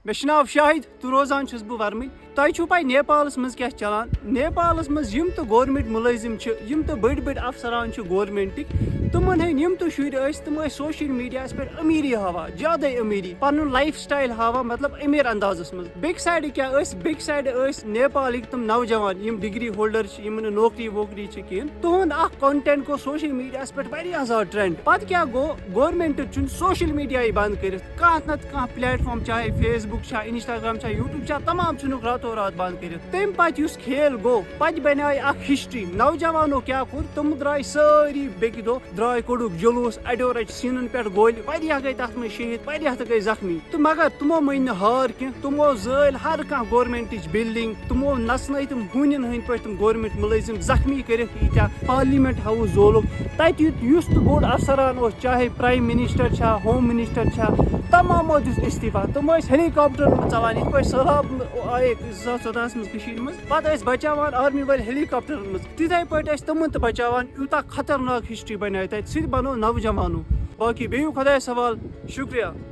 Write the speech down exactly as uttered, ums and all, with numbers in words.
مےٚ چھُ ناو شاہد تہٕ روزان چھُس بہٕ ورمٕے۔ تۄہہِ چھُو پَے نیپالَس منٛز کیٛاہ چھُ چلان؟ نیپالَس منٛز یِم تہٕ گورمٮ۪نٛٹ مُلٲزِم چھِ، یِم تہٕ بٔڑۍ بٔڑۍ افسران چھِ گورمٮ۪نٛٹٕکۍ، تِمَن ہٕنٛدۍ یِم تہٕ شُرۍ ٲسۍ، تِم ٲسۍ سوشل میٖڈیاہَس پٮ۪ٹھ أمیٖری ہاوان، زیادَے أمیٖری، پَنُن لایف سٹایل ہاوان، مطلب أمیٖر اندازَس منٛز۔ بیٚکہِ سایڈٕ کیٛاہ ٲسۍ؟ بیٚکہِ سایڈٕ ٲسۍ نیپالٕکۍ تِم نوجوان، یِم ڈگری ہولڈر چھِ، یِمَن نہٕ نوکری ووکری چھِ کِہیٖنۍ۔ تُہُنٛد اَکھ کانٹینٹ گوٚو سوشل میٖڈیاہَس پٮ۪ٹھ واریاہ زیادٕ ٹرینڈ۔ پَتہٕ کیٛاہ گوٚو؟ گورمٮ۪نٛٹَن چھُنہٕ سوشل میٖڈیاہٕے بنٛد کٔرِتھ۔ کانٛہہ نتہٕ کانٛہہ پلیٹ فارم، چاہے فیس بُک چھا، انسٹاگرام چھا، یوٗٹیوب چھا، تمام ژھٕنُکھ راتو رات بنٛد کٔرِتھ۔ تَمہِ پتہٕ یُس کھیل گوٚو، پتہٕ بنیٛاے اکھ ہسٹری۔ نوجوانو کیٛاہ کوٚر؟ تِم درٛاے سٲری بیٚکہِ دۄہ، درٛاے، کوٚڑُکھ جلوٗس، اَڑیو رچہِ سیٖنن پٮ۪ٹھ گولہِ، واریاہ گٔے تتھ منٛز شہید، واریاہ تہِ گٔے زخمی۔ تہٕ مگر تِمو مٔنۍ نہٕ ہار کینٛہہ، تِمو زٲلۍ ہر کانٛہہ گورمٮ۪نٹٕچ بلڈنگ، تِمو نژنٲے تِم ہوٗنٮ۪ن ہٕنٛدۍ پٲٹھۍ تِم گورمٮ۪نٹ مُلٲزِم زخمی کٔرِکھ ییٖتیٛاہ۔ پارلیمنٹ ہاوُس زولُکھ، تَتہِ یُتھ یُس تہِ بوٚڑ افسران اوس، چاہے پرائم منسٹر چھا، ہوم منسٹر چھا، تمام ٲسۍ ہیلی کاپٹرن منٛز ژلان، یِتھ پٲٹھۍ سٔہلاب آیے زٕ ساس ژۄدہَس منٛز کٔشیٖرِ منٛز، پتہٕ ٲسۍ بچاوان آرمی وٲلۍ ہیلی کاپٹرن منٛز، تِتھے پٲٹھۍ ٲسۍ تِمن تہِ بچاوان۔ یوٗتاہ خطرناک ہسٹری بنیٛاے تَتہِ، سُہ تہِ بنوو نوجوانو۔ باقٕے بِہِو خۄدایس حوال، شُکریہ۔